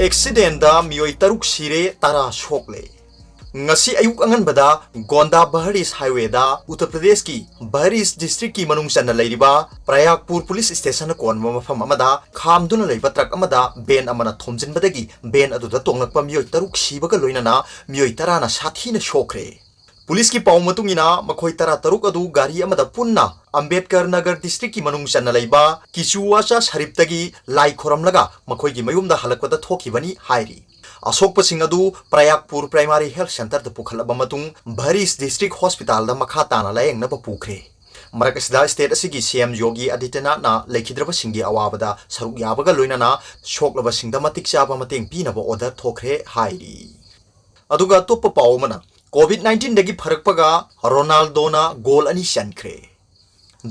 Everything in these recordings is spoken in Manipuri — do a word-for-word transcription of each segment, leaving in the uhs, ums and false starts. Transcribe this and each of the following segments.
ꯑꯦꯛꯁꯤꯗꯦꯟꯗ ꯃꯤꯑꯣꯏ ꯇꯔꯨꯛ ꯁꯤꯔꯦ, ꯇꯔꯥ ꯁꯣꯛꯂꯦ꯫ ꯉꯁꯤ ꯑꯌꯨꯛ ꯑꯉꯟꯕꯗ ꯒꯣꯟꯗꯥ ꯕꯍꯔꯤꯁ ꯍꯥꯏꯋꯦꯗ ꯎꯠꯇꯔ ꯄ꯭ꯔꯗꯦꯁꯀꯤ ꯕꯍꯔꯤꯁ ꯗꯤꯁꯇ꯭ꯔꯤꯛꯀꯤ ꯃꯅꯨꯡ ꯆꯟꯅ ꯂꯩꯔꯤꯕ ꯄ꯭ꯔꯌꯥꯒꯄꯨꯔ ꯄꯨꯂꯤꯁ ꯁ꯭ꯇꯦꯁꯟꯅ ꯀꯣꯟꯕ ꯃꯐꯝ ꯑꯃꯗ ꯈꯥꯝꯗꯨꯅ ꯂꯩꯕ ꯇ꯭ꯔꯛ ꯑꯃꯗ ꯚꯦꯟ ꯑꯃꯅ ꯊꯣꯝꯖꯤꯟꯕꯗꯒꯤ ꯚꯦꯟ ꯑꯗꯨꯗ ꯇꯣꯡꯂꯛꯄ ꯃꯤꯑꯣꯏ ꯇꯔꯨꯛ ꯁꯤꯕꯒ ꯂꯣꯏꯅꯅ ꯃꯤꯑꯣꯏ ꯇꯔꯥꯅ ꯁꯥꯊꯤꯅ ꯁꯣꯛꯈ꯭ꯔꯦ꯫ ꯄꯨꯂꯤꯁꯀꯤ ꯄꯥꯎ ꯃꯇꯨꯡ ꯏꯟꯅ, ꯃꯈꯣꯏ ꯇꯔꯥ ꯇꯔꯨꯛ ꯑꯗꯨ ꯒꯥꯔꯤ ꯑꯃꯗ ꯄꯨꯟꯅ ꯑꯝꯕꯦꯗꯀꯔ ꯅꯒꯔ ꯗꯤꯁꯇ꯭ꯔꯤꯛꯀꯤ ꯃꯅꯨꯡ ꯆꯟꯅ ꯂꯩꯕ ꯀꯤꯆꯨꯋꯥꯆꯥ ꯁꯔꯤꯞꯇꯒꯤ ꯂꯥꯏ ꯈꯣꯔꯝꯂꯒ ꯃꯈꯣꯏꯒꯤ ꯃꯌꯨꯝꯗ ꯍꯜꯂꯛꯄꯗ ꯊꯣꯛꯈꯤꯕꯅꯤ ꯍꯥꯏꯔꯤ꯫ ꯑꯁꯣꯛꯄꯁꯤꯡ ꯑꯗꯨ ꯄ꯭ꯔꯌꯥꯒꯄꯨꯔ ꯄ꯭ꯔꯥꯏꯃꯥꯔꯤ ꯍꯦꯜꯊ ꯁꯦꯟꯇꯔꯗ ꯄꯨꯈꯠꯂꯕ ꯃꯇꯨꯡ ꯚꯔꯤꯁ ꯗꯤꯁꯇ꯭ꯔꯤꯛ ꯍꯣꯁꯄꯤꯇꯥꯜꯗ ꯃꯈꯥ ꯇꯥꯅ ꯂꯥꯌꯦꯡꯅꯕ ꯄꯨꯈ꯭ꯔꯦ꯫ ꯃꯔꯛ ꯑꯁꯤꯗ, ꯁ꯭ꯇꯦꯠ ꯑꯁꯤꯒꯤ ꯁꯤ ꯑꯦꯝ ꯌꯣꯒꯤ ꯑꯥꯗꯤꯇ꯭ꯌꯅꯥꯊꯅ ꯂꯩꯈꯤꯗ꯭ꯔꯕꯁꯤꯡꯒꯤ ꯑꯋꯥꯕꯗ ꯁꯔꯨꯛ ꯌꯥꯕꯒ ꯂꯣꯏꯅꯅ ꯁꯣꯛꯂꯕꯁꯤꯡꯗ ꯃꯇꯤꯛ ꯆꯥꯕ ꯃꯇꯦꯡ ꯄꯤꯅꯕ ꯑꯣꯔꯗꯔ ꯊꯣꯛꯈ꯭ꯔꯦ ꯍꯥꯏꯔꯤ꯫ ꯑꯗꯨꯒ ꯑꯇꯣꯞꯄ ꯄꯥꯎ ꯑꯃꯅ, ꯀꯣꯚꯤꯗ ꯅꯥꯏꯟꯇꯤꯟꯗꯒꯤ ꯐꯔꯛꯄꯒ ꯔꯣꯅꯥꯜꯗꯣꯅ ꯒꯣꯜ ꯑꯅꯤ ꯆꯟꯈ꯭ꯔꯦ꯫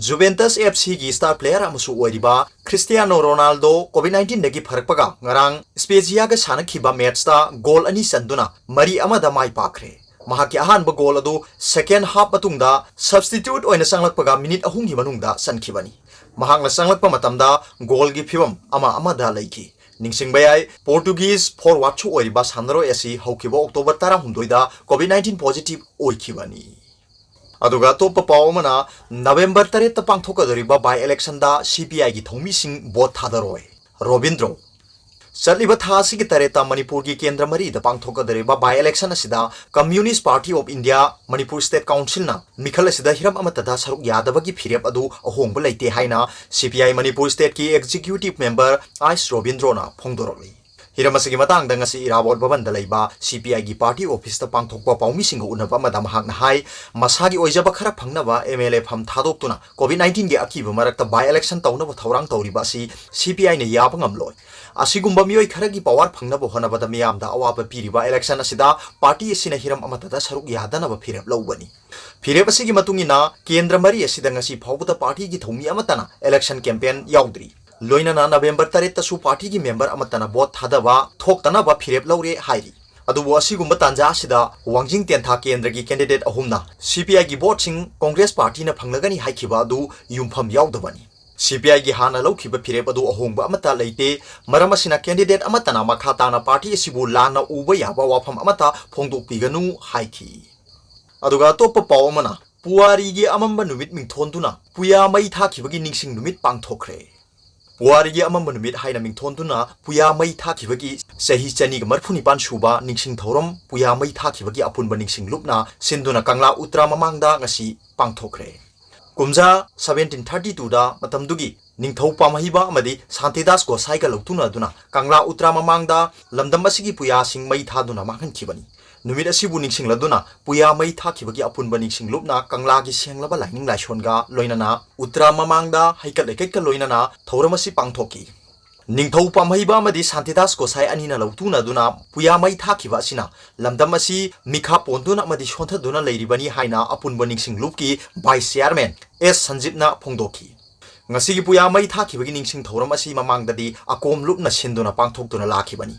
ꯖꯨꯚꯦꯟꯇꯁ ꯑꯦꯐ ꯁꯤꯒꯤ ꯁ꯭ꯇꯥꯔ ꯄ꯭ꯂꯦꯌꯔ ꯑꯃꯁꯨ ꯑꯣꯏꯔꯤꯕ ꯈ꯭ꯔꯤꯁꯇꯤꯌꯥꯅꯣ ꯔꯣꯅꯥꯜꯗꯣ ꯀꯣꯚꯤꯗ ꯅꯥꯏꯟꯇꯤꯟꯗꯒꯤ ꯐꯔꯛꯄꯒ ꯉꯔꯥꯡ ꯁ꯭ꯄꯦꯖꯤꯌꯥꯒ ꯁꯥꯟꯅꯈꯤꯕ ꯃꯦꯆꯇ ꯒꯣꯜ ꯑꯅꯤ ꯆꯟꯗꯨꯅ ꯃꯔꯤ ꯑꯃꯗ ꯃꯥꯏ ꯄꯥꯛꯈ꯭ꯔꯦ꯫ ꯃꯍꯥꯛꯀꯤ ꯑꯍꯥꯟꯕ ꯒꯣꯜ ꯑꯗꯨ ꯁꯦꯀꯦꯟ ꯍꯥꯐ ꯃꯇꯨꯡꯗ ꯁꯕꯁꯇꯤꯇ꯭ꯌꯨꯠ ꯑꯣꯏꯅ ꯆꯪꯂꯛꯄꯒ ꯃꯤꯅꯤꯠ ꯑꯍꯨꯝꯒꯤ ꯃꯅꯨꯡꯗ ꯆꯟꯈꯤꯕꯅꯤ꯫ ꯃꯍꯥꯛꯅ ꯆꯪꯂꯛꯄ ꯃꯇꯝꯗ ꯒꯣꯜꯒꯤ ꯐꯤꯚꯝ ꯑꯃ ꯑꯃꯗ ꯂꯩꯈꯤ꯫ ꯅꯤꯡꯁꯤꯡꯕ ꯌꯥꯏ, ꯄꯣꯔꯇꯨꯒꯤꯖ ꯐꯣꯔꯋꯥꯔꯗꯁꯨ ꯑꯣꯏꯔꯤꯕ ꯁꯥꯟꯅꯔꯣꯏ ꯑꯁꯤ ꯍꯧꯈꯤꯕ ꯑꯣꯛꯇꯣꯕꯔ ꯇꯔꯥꯍꯨꯝꯗꯣꯏꯗ ꯀꯣꯚꯤꯗ ꯅꯥꯏꯟꯇꯤꯟ ꯄꯣꯖꯤꯇꯤꯚ ꯑꯣꯏꯈꯤꯕꯅꯤ꯫ ꯑꯗꯨꯒ ꯑꯇꯣꯞꯄ ꯄꯥꯎ ꯑꯃꯅ, ꯅꯕꯦꯝꯕꯔ ꯇꯔꯦꯠꯇ ꯄꯥꯡꯊꯣꯛꯀꯗꯧꯔꯤꯕ ꯕꯥꯏ ꯏꯂꯦꯛꯁꯟꯗ ꯁꯤ ꯄꯤ ꯑꯥꯏꯒꯤ ꯊꯧꯃꯤꯁꯤꯡ ꯚꯣꯠ ꯊꯥꯗꯔꯣꯏ꯫ ꯔꯣꯕꯤꯟꯗ꯭ꯔꯣ꯫ ꯆꯠꯂꯤꯕ ꯊꯥ ꯑꯁꯤꯒꯤ ꯇꯔꯦꯠꯇ ꯃꯅꯤꯄꯨꯔꯒꯤ ꯀꯦꯟꯗ꯭ꯔ ꯃꯔꯤꯗ ꯄꯥꯡꯊꯣꯛꯀꯗꯧꯔꯤꯕ ꯕꯥꯏ ꯏꯂꯦꯛꯁꯟ ꯑꯁꯤꯗ communist party of India, Manipur state ꯀꯥꯎꯟꯁꯤꯜꯅ ꯃꯤꯈꯜ ꯑꯁꯤꯗ ꯍꯤꯔꯝ ꯑꯃꯠꯇꯗ ꯁꯔꯨꯛ ꯌꯥꯗꯕꯒꯤ ꯐꯤꯔꯦꯞ ꯑꯗꯨ ꯑꯍꯣꯡꯕ ꯂꯩꯇꯦ ꯍꯥꯏꯅ ꯁꯤ ꯄꯤ ꯑꯥꯏ ꯃꯅꯤꯄꯨꯔ ꯁ꯭ꯇꯦꯠꯀꯤ ꯑꯦꯛꯖꯤꯀ꯭ꯌꯨꯇꯤꯚ ꯃꯦꯝꯕꯔ ꯑꯥꯏꯁ ꯔꯣꯕꯤꯟꯗ꯭ꯔꯣꯅ ꯐꯣꯡꯗꯣꯔꯛꯂꯤ꯫ ꯍꯤꯔꯝ ꯑꯁꯤꯒꯤ ꯃꯇꯥꯡꯗ ꯉꯁꯤ ꯏꯔꯥꯕꯣꯠ ꯚꯕꯟꯗ ꯂꯩꯕ ꯁꯤ ꯄꯤ ꯑꯥꯏꯒꯤ ꯄꯥꯔꯇꯤ ꯑꯣꯐꯤꯁꯇ ꯄꯥꯡꯊꯣꯛꯄ ꯄꯥꯎꯃꯤꯁꯤꯡꯒ ꯎꯅꯕ ꯑꯃꯗ ꯃꯍꯥꯛꯅ ꯍꯥꯏ, ꯃꯁꯥꯒꯤ ꯑꯣꯏꯖꯕ ꯈꯔ ꯐꯪꯅꯕ ꯑꯦꯝ ꯑꯦꯜ ꯑꯦ ꯐꯝ ꯊꯥꯗꯣꯛꯇꯨꯅ ꯀꯣꯚꯤꯗ ꯅꯥꯏꯟꯇꯤꯟꯒꯤ ꯑꯀꯤꯕ ꯃꯔꯛꯇ ꯕꯥꯏ ꯏꯂꯦꯛꯁꯟ ꯇꯧꯅꯕ ꯊꯧꯔꯥꯡ ꯇꯧꯔꯤꯕ ꯑꯁꯤ ꯁꯤ ꯄꯤ ꯑꯥꯏꯅ ꯌꯥꯕ ꯉꯝꯂꯣꯏ꯫ ꯑꯁꯤꯒꯨꯝꯕ ꯃꯤꯑꯣꯏ ꯈꯔꯒꯤ ꯄꯥꯋꯔ ꯐꯪꯅꯕ ꯍꯣꯠꯅꯕꯗ ꯃꯤꯌꯥꯝꯗ ꯑꯋꯥꯕ ꯄꯤꯔꯤꯕ ꯏꯂꯦꯛꯁꯟ ꯑꯁꯤꯗ ꯄꯥꯔꯇꯤ ꯑꯁꯤꯅ ꯍꯤꯔꯝ ꯑꯃꯠꯇꯗ ꯁꯔꯨꯛ ꯌꯥꯗꯅꯕ ꯐꯤꯔꯦꯞ ꯂꯧꯕꯅꯤ꯫ ꯐꯤꯔꯦꯞ ꯑꯁꯤꯒꯤ ꯃꯇꯨꯡ ꯏꯟꯅ ꯀꯦꯟꯗ꯭ꯔ ꯃꯔꯤ ꯑꯁꯤꯗ ꯉꯁꯤ ꯐꯥꯎꯕꯗ ꯄꯥꯔꯇꯤꯒꯤ ꯊꯧꯃꯤ ꯑꯃꯠꯇꯅ ꯏꯂꯦꯛꯁꯟ ꯀꯦꯝꯄꯦꯟ ꯌꯥꯎꯗ꯭ꯔꯤ꯫ ꯂꯣꯏꯅꯅ ꯅꯕꯦꯝꯕꯔ ꯇꯔꯦꯠꯇꯁꯨ ꯄꯥꯔꯇꯤꯒꯤ ꯃꯦꯝꯕꯔ ꯑꯃꯠꯇꯅ ꯚꯣꯠ ꯊꯥꯗꯕ ꯊꯣꯛꯇꯅꯕ ꯐꯤꯔꯦꯞ ꯂꯧꯔꯦ ꯍꯥꯏꯔꯤ꯫ ꯑꯗꯨꯕꯨ ꯑꯁꯤꯒꯨꯝꯕ ꯇꯥꯟꯖꯥ ꯑꯁꯤꯗ ꯋꯥꯡꯖꯤꯡ ꯇꯦꯟꯊꯥ ꯀꯦꯟꯗ꯭ꯔꯒꯤ ꯀꯦꯟꯗꯤꯗꯦꯠ ꯑꯍꯨꯝꯅ ꯁꯤ ꯄꯤ ꯑꯥꯏꯒꯤ ꯚꯣꯠꯁꯤꯡ ꯀꯣꯡꯒ꯭ꯔꯦꯁ ꯄꯥꯔꯇꯤꯅ ꯐꯪꯂꯒꯅꯤ ꯍꯥꯏꯈꯤꯕ ꯑꯗꯨ ꯌꯨꯝꯐꯝ ꯌꯥꯎꯗꯕꯅꯤ꯫ ꯁꯤ ꯄꯤ ꯑꯥꯏꯒꯤ ꯍꯥꯟꯅ ꯂꯧꯈꯤꯕ ꯐꯤꯔꯦꯞ ꯑꯗꯨ ꯑꯍꯣꯡꯕ ꯑꯃꯠꯇ ꯂꯩꯇꯦ꯫ ꯃꯔꯝ ꯑꯁꯤꯅ candidate ꯑꯃꯠꯇꯅ ꯃꯈꯥ ꯇꯥꯅ party ꯑꯁꯤꯕꯨ ꯂꯥꯟꯅ ꯎꯕ ꯌꯥꯕ ꯋꯥꯐꯝ ꯑꯃꯠꯇ ꯐꯣꯡꯗꯣꯛꯄꯤꯒꯅꯨ ꯍꯥꯏꯈꯤ꯫ ꯑꯗꯨꯒ ꯑꯇꯣꯞꯄ ꯄꯥꯎ ꯑꯃꯅ, ꯄꯨꯋꯥꯔꯤꯒꯤ ꯑꯃꯝꯕ ꯅꯨꯃꯤꯠ ꯃꯤꯡꯊꯣꯟꯗꯨꯅ ꯄꯨꯌꯥ ꯃꯩ ꯊꯥꯈꯤꯕꯒꯤ ꯅꯤꯡꯁꯤꯡ ꯅꯨꯃꯤꯠ ꯄꯥꯡꯊꯣꯛꯈ꯭ꯔꯦ꯫ ꯄꯨꯋꯥꯔꯤꯒꯤ ꯑꯃꯝꯕ ꯅꯨꯃꯤꯠ ꯍꯥꯏꯅ ꯃꯤꯡꯊꯣꯟꯗꯨꯅ ꯄꯨꯌꯥ ꯃꯩ ꯊꯥꯈꯤꯕꯒꯤ ꯆꯍꯤ ꯆꯅꯤꯒ ꯃꯔꯤꯐꯨ ꯅꯤꯄꯥꯟ ꯁꯨꯕ ꯅꯤꯡꯁꯤꯡ ꯊꯧꯔꯝ ꯄꯨꯌꯥ ꯃꯩ ꯊꯥꯈꯤꯕꯒꯤ ꯑꯄꯨꯟꯕ ꯅꯤꯡꯁꯤꯡ ꯂꯨꯞꯅ ꯁꯤꯟꯗꯨꯅ ꯀꯪꯂꯥ ꯎꯇ꯭ꯔꯥ ꯃꯃꯥꯡꯗ ꯉꯁꯤ ꯄꯥꯡꯊꯣꯛꯈ꯭ꯔꯦ꯫ ꯀꯨꯝꯖꯥ seventeen thirty twoꯗ ꯃꯇꯝꯗꯨꯒꯤ ꯅꯤꯡꯊꯧ ꯄꯥꯝꯍꯩꯕ ꯑꯃꯗꯤ ꯁꯥꯟꯇꯤꯗꯥꯁ ꯒꯣꯁꯥꯏꯒ ꯂꯧꯇꯨꯅꯗꯨꯅ ꯀꯪꯂꯥ ꯎꯇ꯭ꯔꯥ ꯃꯃꯥꯡꯗ ꯂꯝꯗꯝ ꯑꯁꯤꯒꯤ ꯄꯨꯌꯥꯁꯤꯡ ꯃꯩ ꯊꯥꯗꯨꯅ ꯃꯥꯡꯍꯟꯈꯤꯕꯅꯤ꯫ ꯅꯨꯃꯤꯠ ꯑꯁꯤꯕꯨ ꯅꯤꯡꯁꯤꯡꯂꯗꯨꯅ ꯄꯨꯌꯥ ꯃꯩ ꯊꯥꯈꯤꯕꯒꯤ ꯑꯄꯨꯟꯕ ꯅꯤꯡꯁꯤꯡ ꯂꯨꯞꯅ ꯀꯪꯂꯥꯒꯤ ꯁꯦꯡꯂꯕ ꯂꯥꯏꯅꯤꯡ ꯂꯥꯏꯁꯣꯟꯒ ꯂꯣꯏꯅꯅ ꯎꯇ꯭ꯔꯥ ꯃꯃꯥꯡꯗ ꯍꯩꯀꯠ ꯂꯩꯀꯠꯀ ꯂꯣꯏꯅꯅ ꯊꯧꯔꯝ ꯑꯁꯤ ꯄꯥꯡꯊꯣꯛꯈꯤ꯫ ꯅꯤꯡꯊꯧ ꯄꯥꯝꯍꯩꯕ ꯑꯃꯗꯤ ꯁꯥꯟꯇꯤꯗꯥꯁ ꯒꯣꯁꯥꯏ ꯑꯅꯤꯅ ꯂꯧꯇꯨꯅꯗꯨꯅ ꯄꯨꯌꯥ ꯃꯩ ꯊꯥꯈꯤꯕ ꯑꯁꯤꯅ ꯂꯝꯗꯝ ꯑꯁꯤ ꯃꯤꯈꯥ ꯄꯣꯟꯗꯨꯅ ꯑꯃꯗꯤ ꯁꯣꯟꯊꯗꯨꯅ ꯂꯩꯔꯤꯕꯅꯤ ꯍꯥꯏꯅ ꯑꯄꯨꯟꯕ ꯅꯤꯡꯁꯤꯡ ꯂꯨꯞꯀꯤ vice chairman ꯑꯦꯁ ꯁꯟꯖꯤꯠꯅ ꯐꯣꯡꯗꯣꯛꯈꯤ꯫ ꯉꯁꯤꯒꯤ ꯄꯨꯌꯥ ꯃꯩ ꯊꯥꯈꯤꯕꯒꯤ ꯅꯤꯡꯁꯤꯡ ꯊꯧꯔꯝ ꯑꯁꯤ ꯃꯃꯥꯡꯗꯗꯤ ꯑꯀꯣꯝ ꯂꯨꯞꯅ ꯁꯤꯟꯗꯨꯅ ꯄꯥꯡꯊꯣꯛꯇꯨꯅ ꯂꯥꯛꯈꯤꯕꯅꯤ꯫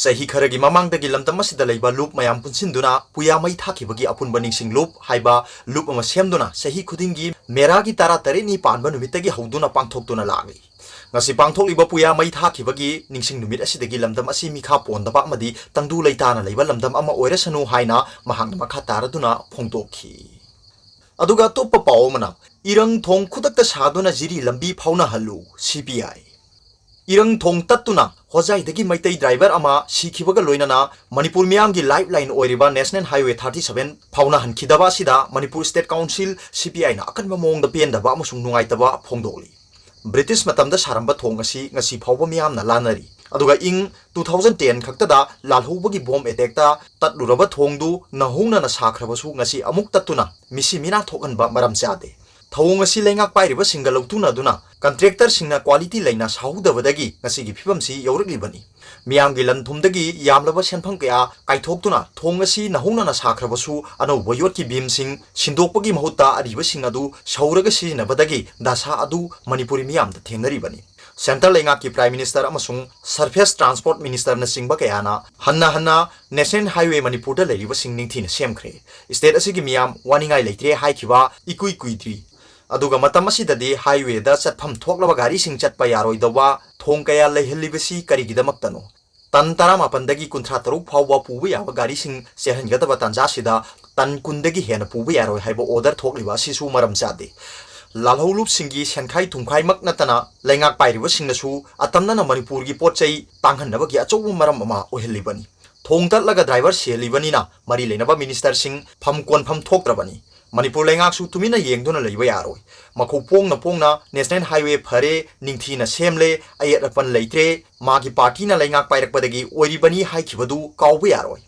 ꯆꯍꯤ ꯈꯔꯒꯤ ꯃꯃꯥꯡꯗꯒꯤ ꯂꯝꯗꯝ ꯑꯁꯤꯗ ꯂꯩꯕ ꯂꯨꯞ ꯃꯌꯥꯝ ꯄꯨꯟꯁꯤꯟꯗꯨꯅ ꯄꯨꯌꯥ ꯃꯩ ꯊꯥꯈꯤꯕꯒꯤ ꯑꯄꯨꯟꯕ ꯅꯤꯡꯁꯤꯡ ꯂꯨꯞ ꯍꯥꯏꯕ ꯂꯨꯞ ꯑꯃ ꯁꯦꯝꯗꯨꯅ ꯆꯍꯤ ꯈꯨꯗꯤꯡꯒꯤ ꯃꯦꯔꯥꯒꯤ ꯇꯔꯥ ꯇꯔꯦꯠꯅꯤ ꯄꯥꯟꯕ ꯅꯨꯃꯤꯠꯇꯒꯤ ꯍꯧꯗꯨꯅ ꯄꯥꯡꯊꯣꯛꯇꯨꯅ ꯂꯥꯛꯂꯤ꯫ ꯉꯁꯤ ꯄꯥꯡꯊꯣꯛꯂꯤꯕ ꯄꯨꯌꯥ ꯃꯩ ꯊꯥꯈꯤꯕꯒꯤ ꯅꯤꯡꯁꯤꯡ ꯅꯨꯃꯤꯠ ꯑꯁꯤꯗꯒꯤ ꯂꯝꯗꯝ ꯑꯁꯤ ꯃꯤꯈꯥ ꯄꯣꯟꯗꯕ ꯑꯃꯗꯤ ꯇꯪꯗꯨ ꯂꯩꯇꯥꯅ ꯂꯩꯕ ꯂꯝꯗꯝ ꯑꯃ ꯑꯣꯏꯔꯁꯅꯨ ꯍꯥꯏꯅ ꯃꯍꯥꯛꯅ ꯃꯈꯥ ꯇꯥꯔꯗꯨꯅ ꯐꯣꯡꯗꯣꯛꯈꯤ꯫ ꯑꯗꯨꯒ ꯑꯇꯣꯞꯄ ꯄꯥꯎ ꯑꯃꯅ, ꯏꯔꯪ ꯊꯣꯡ ꯈꯨꯗꯛꯇ ꯁꯥꯗꯨꯅ ꯖꯤꯔꯤ ꯂꯝꯕꯤ ꯐꯥꯎꯅꯍꯜꯂꯨ, ꯁꯤ ꯄꯤ ꯑꯥꯏ꯫ ꯏꯔꯪ ꯊꯣꯡ ꯇꯠꯇꯨꯅ ꯍꯣꯖꯥꯏꯗꯒꯤ ꯃꯩꯇꯩ driver ꯑꯃ ꯁꯤꯈꯤꯕꯒ ꯂꯣꯏꯅꯅ ꯃꯅꯤꯄꯨꯔ ꯃꯤꯌꯥꯝꯒꯤ lifeline ꯑꯣꯏꯔꯤꯕ National Highway thirty seven ꯐꯥꯎꯅꯍꯟꯈꯤꯗꯕ ꯑꯁꯤꯗ ꯃꯅꯤꯄꯨꯔ State Council, ꯁꯤ ꯄꯤ ꯑꯥꯏꯅ ꯑꯀꯟꯕ ꯃꯑꯣꯡꯗ ꯄꯦꯟꯗꯕ ꯑꯃꯁꯨꯡ ꯅꯨꯡꯉꯥꯏꯇꯕ ꯐꯣꯡꯗꯣꯛꯂꯤ꯫ ꯕ꯭ꯔꯤꯇꯤꯁ ꯃꯇꯝꯗ ꯁꯥꯔꯝꯕ ꯊꯣꯡ ꯑꯁꯤ ꯉꯁꯤ ꯐꯥꯎꯕ ꯃꯤꯌꯥꯝꯅ ꯂꯥꯟꯅꯔꯤ꯫ ꯑꯗꯨꯒ ꯏꯪ two thousand ten ꯈꯛꯇꯗ ꯂꯥꯜꯍꯧꯕꯒꯤ bomb attackꯇ ꯇꯠꯂꯨꯔꯕ ꯊꯣꯡꯗꯨ ꯅꯧꯍꯧꯅꯅ ꯁꯥꯈ꯭ꯔꯕꯁꯨ ꯉꯁꯤ ꯑꯃꯨꯛ ꯇꯠꯇꯨꯅ ꯃꯤꯁꯤ ꯃꯤꯅꯥ ꯊꯣꯛꯍꯟꯕ ꯃꯔꯝ ꯆꯥꯗꯦ꯫ ꯊꯧꯑꯣꯡ ꯑꯁꯤ ꯂꯩꯉꯥꯛ ꯄꯥꯏꯔꯤꯕꯁꯤꯡꯒ ꯂꯧꯇꯨꯅꯗꯨꯅ contractorꯁꯤꯡꯅ quality ꯂꯩꯅ ꯁꯥꯍꯧꯗꯕꯗꯒꯤ ꯉꯁꯤꯒꯤ ꯐꯤꯕꯝꯁꯤ ꯌꯧꯔꯛꯂꯤꯕꯅꯤ꯫ ꯃꯤꯌꯥꯝꯒꯤ ꯂꯟ ꯊꯨꯝꯗꯒꯤ ꯌꯥꯝꯂꯕ ꯁꯦꯟꯐꯝ ꯀꯌꯥ ꯀꯥꯏꯊꯣꯛꯇꯨꯅ ꯊꯣꯡ ꯑꯁꯤ ꯅꯧꯍꯧꯅꯅ ꯁꯥꯈ꯭ꯔꯕꯁꯨ ꯑꯅꯧꯕ ꯌꯣꯠꯀꯤ beamꯁꯤꯡ ꯁꯤꯟꯗꯣꯛꯄꯒꯤ ꯃꯍꯨꯠꯇ ꯑꯔꯤꯕꯁꯤꯡ ꯑꯗꯨ ꯁꯧꯔꯒ ꯁꯤꯖꯤꯟꯅꯕꯗꯒꯤ ꯗꯁꯥ ꯑꯗꯨ ꯃꯅꯤꯄꯨꯔꯤ ꯃꯤꯌꯥꯝꯗ ꯊꯦꯡꯅꯔꯤꯕꯅꯤ꯫ Centre ꯂꯩꯉꯥꯛꯀꯤ Prime Minister ꯑꯃꯁꯨꯡ Surface Transport Ministerꯅꯆꯤꯡꯕ ꯀꯌꯥꯅ ꯍꯟꯅ ꯍꯟꯅ National Highway ꯃꯅꯤꯄꯨꯔꯗ ꯂꯩꯔꯤꯕꯁꯤꯡ ꯅꯤꯡꯊꯤꯅ ꯁꯦꯝꯈ꯭ꯔꯦ꯫ State ꯑꯁꯤꯒꯤ ꯃꯤꯌꯥꯝ ꯋꯥꯅꯤꯡꯉꯥꯏ ꯂꯩꯇ꯭ꯔꯦ ꯍꯥꯏꯈꯤꯕ ꯏꯀꯨꯏ ꯀꯨꯏꯗ꯭ꯔꯤ꯫ ꯑꯗꯨꯒ ꯃꯇꯝ ꯑꯁꯤꯗꯗꯤ highwayꯗ ꯆꯠꯐꯝ ꯊꯣꯛꯂꯕ ꯒꯥꯔꯤꯁꯤꯡ ꯆꯠꯄ ꯌꯥꯔꯣꯏꯗꯧꯕ ꯊꯣꯡ ꯀꯌꯥ ꯂꯩꯍꯜꯂꯤꯕꯁꯤ ꯀꯔꯤꯒꯤꯗꯃꯛꯇꯅꯣ? ꯇꯟ ꯇꯔꯥꯃꯥꯄꯟꯗꯒꯤ ꯀꯨꯟꯊ꯭ꯔꯥ ꯇꯔꯨꯛ ꯐꯥꯎꯕ ꯄꯨꯕ ꯌꯥꯕ ꯒꯥꯔꯤꯁꯤꯡ ꯆꯦꯜꯍꯟꯒꯗꯕ ꯇꯥꯟꯖꯥꯁꯤꯗ ꯇꯟ ꯀꯨꯟꯗꯒꯤ ꯍꯦꯟꯅ ꯄꯨꯕ ꯌꯥꯔꯣꯏ ꯍꯥꯏꯕ order ꯊꯣꯛꯂꯤꯕ ꯑꯁꯤꯁꯨ ꯃꯔꯝ ꯆꯥꯗꯦ꯫ ꯂꯥꯜꯍꯧꯂꯨꯞꯁꯤꯡꯒꯤ ꯁꯦꯟꯈꯥꯏ ꯊꯨꯝꯈꯥꯏꯃꯛ ꯅꯠꯇꯅ ꯂꯩꯉꯥꯛ ꯄꯥꯏꯔꯤꯕꯁꯤꯡꯅꯁꯨ ꯑꯇꯝꯅꯅ ꯃꯅꯤꯄꯨꯔꯒꯤ ꯄꯣꯠ ꯆꯩ ꯇꯥꯡꯍꯟꯅꯕꯒꯤ ꯑꯆꯧꯕ ꯃꯔꯝ ꯑꯃ ꯑꯣꯏꯍꯜꯂꯤꯕꯅꯤ꯫ ꯊꯣꯡ ꯇꯠꯂꯒ driver ꯁꯤꯍꯜꯂꯤꯕꯅꯤꯅ ꯃꯔꯤ ꯂꯩꯅꯕ ministerꯁꯤꯡ ꯐꯝ ꯀꯣꯟꯐꯝ ꯊꯣꯛꯇ꯭ꯔꯕꯅꯤ꯫ ꯃꯅꯤꯄꯨꯔ ꯂꯩꯉꯥꯛꯁꯨ ꯇꯨꯃꯤꯟꯅ ꯌꯦꯡꯗꯨꯅ ꯂꯩꯕ ꯌꯥꯔꯣꯏ꯫ ꯃꯈꯧ ꯄꯣꯡꯅ ꯄꯣꯡꯅ National Highway ꯐꯔꯦ, ꯅꯤꯡꯊꯤꯅ ꯁꯦꯝꯂꯦ, ꯑꯌꯦꯠ ꯑꯄꯟ ꯂꯩꯇ꯭ꯔꯦ, ꯃꯥꯒꯤ partyꯅ ꯂꯩꯉꯥꯛ ꯄꯥꯏꯔꯛꯄꯗꯒꯤ ꯑꯣꯏꯔꯤꯕꯅꯤ ꯍꯥꯏꯈꯤꯕꯗꯨ ꯀꯥꯎꯕ ꯌꯥꯔꯣꯏ꯫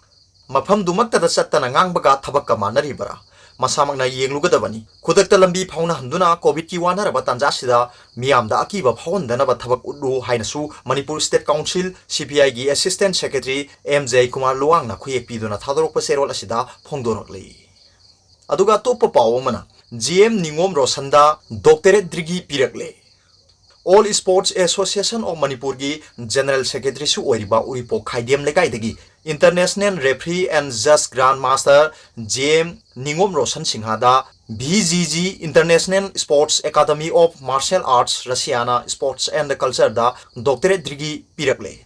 ꯃꯐꯝꯗꯨꯃꯛꯇꯗ ꯆꯠꯇꯅ ꯉꯥꯡꯕꯒ ꯊꯕꯛꯀ ꯃꯥꯟꯅꯔꯤꯕꯔꯥ? ꯃꯁꯥꯃꯛꯅ ꯌꯦꯡꯂꯨꯒꯗꯕꯅꯤ꯫ ꯈꯨꯗꯛꯇ ꯂꯝꯕꯤ ꯐꯥꯎꯅꯍꯟꯗꯨꯅ COVIDꯀꯤ ꯋꯥꯅꯔꯕ ꯇꯥꯟꯖꯥꯁꯤꯗ ꯃꯤꯌꯥꯝꯗ ꯑꯀꯤꯕ ꯐꯥꯎꯍꯟꯗꯅꯕ ꯊꯕꯛ ꯎꯠꯂꯨ ꯍꯥꯏꯅꯁꯨ ꯃꯅꯤꯄꯨꯔ State Council, CPIꯒꯤ Assistant Secretary ꯑꯦꯝ ꯖꯌꯀꯨꯃꯥꯔ ꯂꯨꯋꯥꯡꯅ ꯈꯨꯌꯦꯛ ꯄꯤꯗꯨꯅ ꯊꯥꯗꯣꯔꯛꯄ ꯆꯦꯔꯣꯜ ꯑꯁꯤꯗ ꯐꯣꯡꯗꯣꯔꯛꯂꯤ꯫ ꯑꯗꯨꯒ ꯑꯇꯣꯞꯄ ꯄꯥꯎ ꯑꯃꯅ, ꯖꯤ ꯑꯦꯝ ꯅꯤꯉꯣꯝ ꯔꯣꯁꯟꯗ doctorate degree ꯄꯤꯔꯛꯂꯦ꯫ All Sports Association of ꯃꯅꯤꯄꯨꯔꯒꯤ General Secretaryꯁꯨ ꯑꯣꯏꯔꯤꯕ ꯎꯔꯤꯄꯣꯛ ꯈꯥꯏꯗꯦꯝ ꯂꯩꯀꯥꯏꯗꯒꯤ International Referee and Judge Grand Master G M ꯅꯤꯉꯣꯝ ꯔꯣꯁꯟ ꯁꯤꯡꯍꯗ V G G International Sports Academy of Martial Arts, Russiaꯅ Sports and Cultureꯗ doctorate degree ꯄꯤꯔꯛꯂꯦ꯫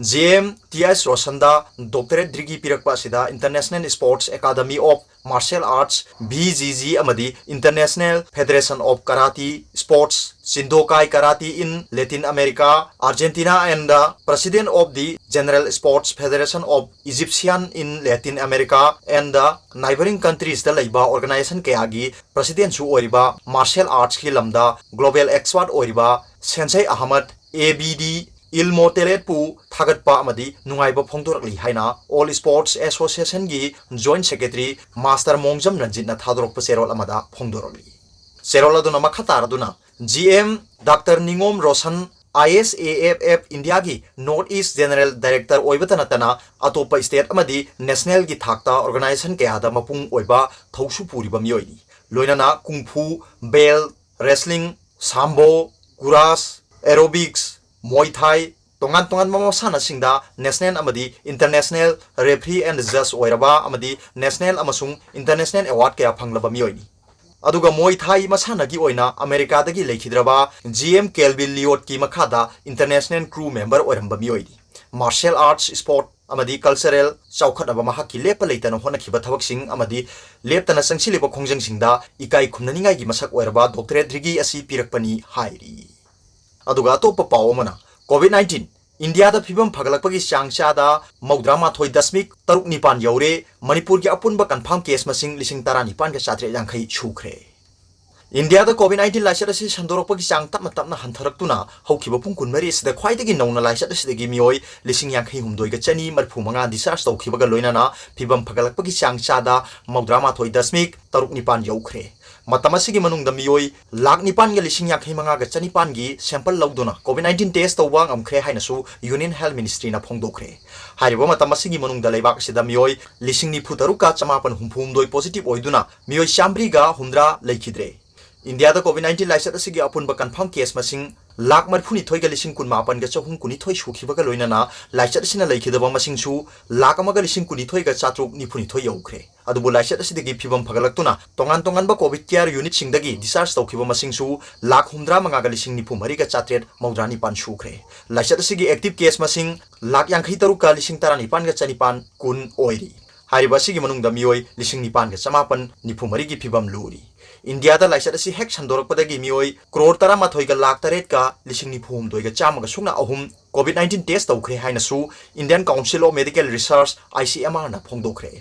ꯖꯤ ꯑꯦꯝ ꯇꯤ ꯑꯦꯁ ꯔꯣꯁꯟꯗ doctorate degree ꯄꯤꯔꯛꯄ ꯑꯁꯤꯗ International Sports Academy of Martial Arts, V G G, ꯑꯃꯗꯤ International Federation of Karate Sports, Chindokai Karate in Latin America, Argentina and the President of the General Sports Federation of Egyptian in Latin America and the neighboring countries ꯗ ꯂꯩꯕ organization ꯀꯌꯥꯒꯤ presidentꯁꯨ ꯑꯣꯏꯔꯤꯕ, martial artsꯀꯤ ꯂꯝꯗ global expert ꯑꯣꯏꯔꯤꯕ Sensei Ahmad A B D Ilmoteletꯄꯨ ꯊꯥꯒꯠꯄ ꯑꯃꯗꯤ ꯅꯨꯡꯉꯥꯏꯕ ꯐꯣꯡꯗꯣꯔꯛꯂꯤ ꯍꯥꯏꯅ All Sports Associationꯒꯤ Joint Secretary Master ꯃꯣꯡꯖꯝ ꯔꯟꯖꯤꯠꯅ ꯊꯥꯗꯣꯔꯛꯄ ꯆꯦꯔꯣꯜ ꯑꯃꯗ ꯐꯣꯡꯗꯣꯔꯛꯂꯤ꯫ ꯆꯦꯔꯣꯜ ꯑꯗꯨꯅ ꯃꯈꯥ ꯇꯥꯔꯗꯨꯅ, ꯖꯤ ꯑꯦꯝ ꯗꯥꯛꯇꯔ ꯅꯤꯉꯣꯝ Roshan, I S A F F Indiaꯒꯤ North East General Director ꯑꯣꯏꯕꯇ ꯅꯠꯇꯅ ꯑꯇꯣꯞꯄ state ꯑꯃꯗꯤ nationalꯒꯤ ꯊꯥꯛꯇ organization ꯀꯌꯥꯗ ꯃꯄꯨꯡ ꯑꯣꯏꯕ ꯊꯧꯁꯨ ꯄꯨꯔꯤꯕ ꯃꯤꯑꯣꯏꯅꯤ꯫ ꯂꯣꯏꯅꯅ kung fu, bell, wrestling, sambo, gurage, aerobics, muay thai, ꯇꯣꯉꯥꯟ ꯇꯣꯉꯥꯟꯕ ꯃꯁꯥꯟꯅꯁꯤꯡꯗ national ꯑꯃꯗꯤ international referee and judge ꯑꯣꯏꯔꯕ ꯑꯃꯗꯤ national ꯑꯃꯁꯨꯡ international award ꯀꯌꯥ ꯐꯪꯂꯕ ꯃꯤꯑꯣꯏꯅꯤ꯫ ꯑꯗꯨꯒ ꯃꯣꯏ ꯊꯥꯏ ꯃꯁꯥꯟꯅꯒꯤ ꯑꯣꯏꯅ ꯑꯃꯦꯔꯤꯀꯥꯗꯒꯤ ꯂꯩꯈꯤꯗ꯭ꯔꯕ ꯖꯤ ꯑꯦꯝ ꯀꯦꯜꯕꯤꯟ ꯂꯤꯌꯣꯠꯀꯤ ꯃꯈꯥꯗ ꯏꯟꯇꯔꯅꯦꯁꯅꯦꯜ ꯀ꯭ꯔꯨ ꯃꯦꯝꯕꯔ ꯑꯣꯏꯔꯝꯕ ꯃꯤꯑꯣꯏꯅꯤ꯫ ꯃꯥꯔꯁꯦꯜ ꯑꯥꯔꯠꯁ, ꯁ꯭ꯄꯣꯔꯠ ꯑꯃꯗꯤ ꯀꯜꯆꯔꯦꯜ ꯆꯥꯎꯈꯠꯅꯕ ꯃꯍꯥꯛꯀꯤ ꯂꯦꯞꯄ ꯂꯩꯇꯅ ꯍꯣꯠꯅꯈꯤꯕ ꯊꯕꯛꯁꯤꯡ ꯑꯃꯗꯤ ꯂꯦꯞꯇꯅ ꯆꯪꯁꯤꯜꯂꯤꯕ ꯈꯣꯡꯖꯪꯁꯤꯡꯗ ꯏꯀꯥꯏ ꯈꯨꯝꯅꯅꯤꯡꯉꯥꯏꯒꯤ ꯃꯁꯛ ꯑꯣꯏꯔꯕ ꯗꯣꯛꯇꯔꯦꯠ ꯗꯤꯒ꯭ꯔꯤ ꯑꯁꯤ ꯄꯤꯔꯛꯄꯅꯤ ꯍꯥꯏꯔꯤ꯫ ꯑꯗꯨꯒ ꯑꯇꯣꯞꯄ ꯄꯥꯎ ꯑꯃꯅ, ꯀꯣꯚꯤꯗ ꯅꯥꯏꯟꯇꯤꯟ ꯏꯟꯗꯤꯌꯥꯗ ꯐꯤꯕꯝ ꯐꯒꯠꯂꯛꯄꯒꯤ ꯆꯥꯡ ꯆꯥꯗ ꯃꯧꯗ꯭ꯔꯥ ꯃꯥꯊꯣꯏ ꯗꯁꯃꯤꯛ ꯇꯔꯨꯛ ꯅꯤꯄꯥꯟ ꯌꯧꯔꯦ꯫ ꯃꯅꯤꯄꯨꯔꯒꯤ ꯑꯄꯨꯟꯕ ꯀꯟꯐꯥꯔꯝ ꯀꯦꯁ ꯃꯁꯤꯡ ꯂꯤꯁꯤꯡ ꯇꯔꯥꯅꯤꯄꯥꯟꯒ ꯆꯥꯇ꯭ꯔꯦꯠ ꯌꯥꯡꯈꯩ ꯁꯨꯈ꯭ꯔꯦ꯫ ꯏꯟꯗꯤꯌꯥꯗ ꯀꯣꯚꯤꯗ ꯅꯥꯏꯟꯇꯤꯟ ꯂꯥꯏꯆꯠ ꯑꯁꯤ ꯁꯟꯗꯣꯔꯛꯄꯒꯤ ꯆꯥꯡ ꯇꯞꯅ ꯇꯞꯅ ꯍꯟꯊꯔꯛꯇꯨꯅ ꯍꯧꯈꯤꯕ ꯄꯨꯡ ꯀꯨꯟꯃꯔꯤ ꯑꯁꯤꯗ ꯈ꯭ꯋꯥꯏꯗꯒꯤ ꯅꯧꯅ ꯂꯥꯏꯆꯠ ꯑꯁꯤꯗꯒꯤ ꯃꯤꯑꯣꯏ ꯂꯤꯁꯤꯡ ꯌꯥꯡꯈꯩ ꯍꯨꯝꯗꯣꯏꯒ ꯆꯅꯤ ꯃꯔꯤꯐꯨ ꯃꯉꯥ ꯗꯤꯁꯆꯥꯔꯖ ꯇꯧꯈꯤꯕꯒ ꯂꯣꯏꯅꯅ ꯐꯤꯕꯝ ꯐꯒꯠꯂꯛꯄꯒꯤ ꯆꯥꯡ ꯆꯥꯗ ꯃꯧꯗ꯭ꯔꯥ ꯃꯥꯊꯣꯏ ꯗꯁꯃꯤꯛ ꯇꯔꯨꯛ ꯅꯤꯄꯥꯟ ꯌꯧꯈ꯭ꯔꯦ꯫ ꯃꯇꯝ ꯑꯁꯤꯒꯤ ꯃꯅꯨꯡꯗ ꯃꯤꯑꯣꯏ ꯂꯥꯈ ꯅꯤꯄꯥꯟꯒ ꯂꯤꯁꯤꯡ ꯌꯥꯡꯈꯩ ꯃꯉꯥꯒ ꯆꯅꯤꯄꯥꯟꯒꯤ ꯁꯦꯝꯄꯜ ꯂꯧꯗꯨꯅ ꯀꯣꯚꯤꯗ ꯅꯥꯏꯟꯇꯤꯟ ꯇꯦꯁ ꯇꯧꯕ ꯉꯝꯈ꯭ꯔꯦ ꯍꯥꯏꯅꯁꯨ ꯌꯨꯅꯤꯌꯟ ꯍꯦꯜꯊ ꯃꯤꯅꯤꯁꯇ꯭ꯔꯤꯅ ꯐꯣꯡꯗꯣꯛꯈ꯭ꯔꯦ꯫ ꯍꯥꯏꯔꯤꯕ ꯃꯇꯝ ꯑꯁꯤꯒꯤ ꯃꯅꯨꯡꯗ ꯂꯩꯕꯥꯛ ꯑꯁꯤꯗ ꯃꯤꯑꯣꯏ ꯂꯤꯁꯤꯡ ꯅꯤꯐꯨ ꯇꯔꯨꯛꯀ ꯆꯃꯥꯄꯟ ꯍꯨꯝꯐꯨ ꯍꯨꯝꯗꯣꯏ ꯄꯣꯖꯤꯇꯤꯚ ꯑꯣꯏꯗꯨꯅ ꯃꯤꯑꯣꯏ ꯆꯥꯃꯔꯤꯒ ꯍꯨꯝꯗ꯭ꯔꯥ ꯂꯩꯈꯤꯗ꯭ꯔꯦ꯫ ꯏꯟꯗꯤꯌꯥꯗ ꯀꯣꯚꯤꯗ ꯅꯥꯏꯟꯇꯤꯟ ꯂꯥꯏꯆꯠ ꯑꯁꯤꯒꯤ ꯑꯄꯨꯟꯕ ꯀꯟꯐꯥꯔꯝ ꯀꯦꯁ ꯃꯁꯤꯡ ꯂꯥꯈ ꯃꯔꯤꯐꯨꯅꯤꯊꯣꯏꯒ ꯂꯤꯁꯤꯡ ꯀꯨꯟꯃꯥꯄꯟꯒ ꯆꯍꯨꯝ ꯀꯨꯟꯅꯤꯊꯣꯏ ꯁꯨꯈꯤꯕꯒ ꯂꯣꯏꯅꯅ ꯂꯥꯏꯆꯠ ꯑꯁꯤꯅ ꯂꯩꯈꯤꯗꯕ ꯃꯁꯤꯡꯁꯨ ꯂꯥꯈ ꯑꯃꯒ ꯂꯤꯁꯤꯡ ꯀꯨꯟꯅꯤꯊꯣꯏꯒ ꯆꯥꯇ꯭ꯔꯨꯛ ꯅꯤꯐꯨꯅꯤꯊꯣꯏ ꯌꯧꯈ꯭ꯔꯦ꯫ ꯑꯗꯨꯕꯨ ꯂꯥꯏꯆꯠ ꯑꯁꯤꯗꯒꯤ ꯐꯤꯕꯝ ꯐꯒꯠꯂꯛꯇꯨꯅ ꯇꯣꯉꯥꯟ ꯇꯣꯉꯥꯟꯕ ꯀꯣꯚꯤꯗ ꯀꯦꯌꯔ ꯌꯨꯅꯤꯠꯁꯤꯡꯗꯒꯤ ꯗꯤꯁꯆꯥꯔꯖ ꯇꯧꯈꯤꯕ ꯃꯁꯤꯡꯁꯨ ꯂꯥꯈ ꯍꯨꯝꯗ꯭ꯔꯥ ꯃꯉꯥꯒ ꯂꯤꯁꯤꯡ ꯅꯤꯐꯨ ꯃꯔꯤꯒ ꯆꯥꯇ꯭ꯔꯦꯠ ꯃꯧꯗ꯭ꯔꯥ ꯅꯤꯄꯥꯟ ꯁꯨꯈ꯭ꯔꯦ꯫ ꯂꯥꯏꯆꯠ ꯑꯁꯤꯒꯤ ꯑꯦꯛꯇꯤꯚ ꯀꯦꯁ ꯃꯁꯤꯡ ꯂꯥꯈ ꯌꯥꯡꯈꯩ ꯇꯔꯨꯛꯀ ꯂꯤꯁꯤꯡ ꯇꯔꯥꯅꯤꯄꯥꯟꯒ ꯆꯅꯤꯄꯥꯟ ꯀꯨꯟ ꯑꯣꯏꯔꯤ꯫ ꯍꯥꯏꯔꯤꯕ ꯑꯁꯤꯒꯤ ꯃꯅꯨꯡꯗ ꯃꯤꯑꯣꯏ ꯂꯤꯁꯤꯡ ꯅꯤꯄꯥꯟꯒ ꯆꯃꯥꯄꯟ ꯅꯤꯐꯨ ꯃꯔꯤꯒꯤ ꯐꯤꯕꯝ ꯂꯨꯔꯤ꯫ ꯏꯟꯗꯤꯌꯥꯗ ꯂꯥꯏꯆꯠ ꯑꯁꯤ ꯍꯦꯛ ꯁꯟꯗꯣꯔꯛꯄꯗꯒꯤ ꯃꯤꯑꯣꯏ ꯀ꯭ꯔꯣꯔ ꯇꯔꯥꯃꯥꯊꯣꯏꯒ ꯂꯥꯈ ꯇꯔꯦꯠꯀ ꯂꯤꯁꯤꯡ ꯅꯤꯐꯨ ꯍꯨꯝꯗꯣꯏꯒ ꯆꯥꯝꯃꯒ ꯁꯨꯞꯅ ꯑꯍꯨꯝ ꯀꯣꯚꯤꯗ ꯅꯥꯏꯟꯇꯤꯟ ꯇꯦꯁ ꯇꯧꯈ꯭ꯔꯦ ꯍꯥꯏꯅꯁꯨ Indian council of medical research, I C M ꯑꯥꯔꯅ ꯐꯣꯡꯗꯣꯛꯈ꯭ꯔꯦ꯫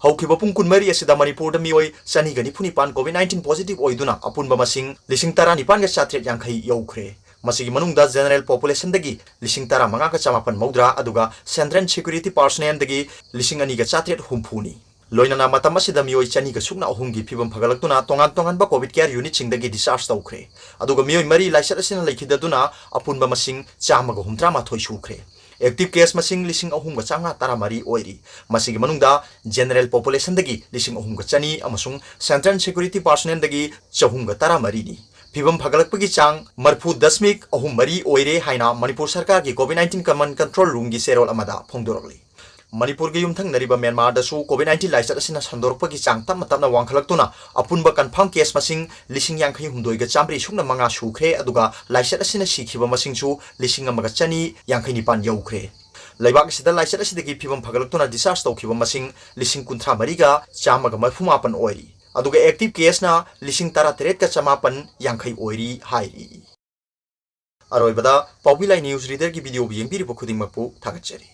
ꯍꯧꯈꯤꯕ ꯄꯨꯡ ꯀꯨꯟꯃꯔꯤ ꯑꯁꯤꯗ ꯃꯅꯤꯄꯨꯔꯗ ꯃꯤꯑꯣꯏ ꯆꯅꯤꯒ ꯅꯤꯐꯨ ꯅꯤꯄꯥꯟ ꯀꯣꯚꯤꯗ ꯅꯥꯏꯟꯇꯤꯟ ꯄꯣꯖꯤꯇꯤꯚ ꯑꯣꯏꯗꯨꯅ ꯑꯄꯨꯟꯕ ꯃꯁꯤꯡ ꯂꯤꯁꯤꯡ ꯇꯔꯥꯅꯤꯄꯥꯟꯒ ꯆꯥꯇ꯭ꯔꯦꯠ ꯌꯥꯡꯈꯩ ꯌꯧꯈ꯭ꯔꯦ꯫ ꯃꯁꯤꯒꯤ ꯃꯅꯨꯡꯗ ꯖꯦꯅꯔꯦꯜ ꯄꯣꯄꯨꯂꯦꯁꯟꯗꯒꯤ ꯂꯤꯁꯤꯡ ꯇꯔꯥꯃꯉꯥꯒ ꯆꯃꯥꯄꯟ ꯃꯧꯗ꯭ꯔꯥ, ꯑꯗꯨꯒ ꯁꯦꯟꯇ꯭ꯔꯦꯜ ꯁꯦꯀ꯭ꯌꯨꯔꯤꯇꯤ ꯄꯥꯔꯁꯣꯅꯦꯜꯗꯒꯤ ꯂꯤꯁꯤꯡ ꯑꯅꯤꯒ ꯆꯥꯇ꯭ꯔꯦꯠ ꯍꯨꯝꯐꯨꯅꯤ꯫ ꯂꯣꯏꯅꯅ ꯃꯇꯝ ꯑꯁꯤꯗ ꯃꯤꯑꯣꯏ ꯆꯅꯤꯒ ꯁꯨꯞꯅ ꯑꯍꯨꯝꯒꯤ ꯐꯤꯕꯝ ꯐꯒꯠꯂꯛꯇꯨꯅ ꯇꯣꯉꯥꯟ ꯇꯣꯉꯥꯟꯕ ꯀꯣꯚꯤꯗ ꯀꯦꯌꯔ ꯌꯨꯅꯤꯠꯁꯤꯡꯗꯒꯤ ꯗꯤꯁꯆꯥꯔꯖ ꯇꯧꯈ꯭ꯔꯦ꯫ ꯑꯗꯨꯒ ꯃꯤꯑꯣꯏ ꯃꯔꯤ ꯂꯥꯏꯆꯠ ꯑꯁꯤꯅ ꯂꯩꯈꯤꯗꯗꯨꯅ ꯑꯄꯨꯟꯕ ꯃꯁꯤꯡ ꯆꯥꯝꯃꯒ ꯍꯨꯝꯗ꯭ꯔꯥ ꯃꯥꯊꯣꯏ ꯁꯨꯈ꯭ꯔꯦ꯫ ꯑꯦꯛꯇꯤꯚ ꯀꯦꯁ ꯃꯁꯤꯡ ꯂꯤꯁꯤꯡ ꯑꯍꯨꯝꯒ ꯆꯥꯝꯃꯉꯥ ꯇꯔꯥꯃꯔꯤ ꯑꯣꯏꯔꯤ꯫ ꯃꯁꯤꯒꯤ ꯃꯅꯨꯡꯗ ꯖꯦꯅꯔꯦꯜ ꯄꯣꯄꯨꯂꯦꯁꯟꯗꯒꯤ ꯂꯤꯁꯤꯡ ꯑꯍꯨꯝꯒ ꯆꯅꯤ ꯑꯃꯁꯨꯡ ꯁꯦꯟꯇ꯭ꯔꯦꯜ ꯁꯦꯀ꯭ꯌꯨꯔꯤꯇꯤ ꯄꯥꯔꯁꯣꯅꯦꯜꯗꯒꯤ ꯆꯍꯨꯝꯒ ꯇꯔꯥꯃꯔꯤꯅꯤ꯫ ꯐꯤꯕꯝ ꯐꯒꯠꯂꯛꯄꯒꯤ ꯆꯥꯡ ꯃꯔꯤꯐꯨ ꯗꯁꯃꯤꯛ ꯑꯍꯨꯝ ꯃꯔꯤ ꯑꯣꯏꯔꯦ ꯍꯥꯏꯅ ꯃꯅꯤꯄꯨꯔ ꯁꯔꯀꯥꯔꯒꯤ ꯀꯣꯚꯤꯗ ꯅꯥꯏꯟꯇꯤꯟ ꯀꯃꯟ ꯀꯟꯇ꯭ꯔꯣꯜ ꯔꯨꯝꯒꯤ ꯆꯦꯔꯣꯜ ꯑꯃꯗ ꯐꯣꯡꯗꯣꯔꯛꯂꯤ꯫ ꯃꯅꯤꯄꯨꯔꯒ ꯌꯨꯝꯊꯪꯅꯔꯤꯕ ꯃ꯭ꯌꯥꯟꯃꯥꯔꯗꯁꯨ COVID nineteen ꯂꯥꯏꯆꯠ ꯑꯁꯤꯅ ꯁꯟꯗꯣꯔꯛꯄꯒꯤ ꯆꯥꯡ ꯇꯞꯅ ꯇꯞꯅ ꯋꯥꯡꯈꯠꯂꯛꯇꯨꯅ ꯑꯄꯨꯟꯕ confirm case ꯃꯁꯤꯡ ꯂꯤꯁꯤꯡ ꯌꯥꯡꯈꯩ ꯍꯨꯝꯗꯣꯏꯒ ꯆꯥꯝꯃꯔꯤ ꯁꯨꯞꯅ ꯃꯉꯥ ꯁꯨꯈ꯭ꯔꯦ꯫ ꯑꯗꯨꯒ ꯂꯥꯏꯆꯠ ꯑꯁꯤꯅ ꯁꯤꯈꯤꯕ ꯃꯁꯤꯡꯁꯨ ꯂꯤꯁꯤꯡ ꯑꯃꯒ ꯆꯅꯤ ꯌꯥꯡꯈꯩ ꯅꯤꯄꯥꯟ ꯌꯧꯈ꯭ꯔꯦ꯫ ꯂꯩꯕꯥꯛ ꯑꯁꯤꯗ ꯂꯥꯏꯆꯠ ꯑꯁꯤꯗꯒꯤ ꯐꯤꯕꯝ ꯐꯒꯠꯂꯛꯇꯨꯅ discharge ꯇꯧꯈꯤꯕ ꯃꯁꯤꯡ ꯂꯤꯁꯤꯡ ꯀꯨꯟꯊ꯭ꯔꯥ ꯃꯔꯤꯒ ꯆꯥꯝꯃꯒ ꯃꯔꯤꯐꯨ ꯃꯥꯄꯟ ꯑꯣꯏꯔꯤ꯫ ꯑꯗꯨꯒ active caseꯅ ꯂꯤꯁꯤꯡ ꯇꯔꯥꯇꯔꯦꯠꯀ ꯆꯃꯥꯄꯟ ꯌꯥꯡꯈꯩ ꯑꯣꯏꯔꯤ ꯍꯥꯏꯔꯤ꯫ ꯑꯔꯣꯏꯕꯗ ꯄꯥꯎꯕꯤ ꯂꯥꯏ news readerꯒꯤ videoꯕꯨ ꯌꯦꯡꯕꯤꯔꯤꯕ ꯈꯨꯗꯤꯡꯃꯛꯄꯨ ꯊꯥꯒꯠꯆꯔꯤ꯫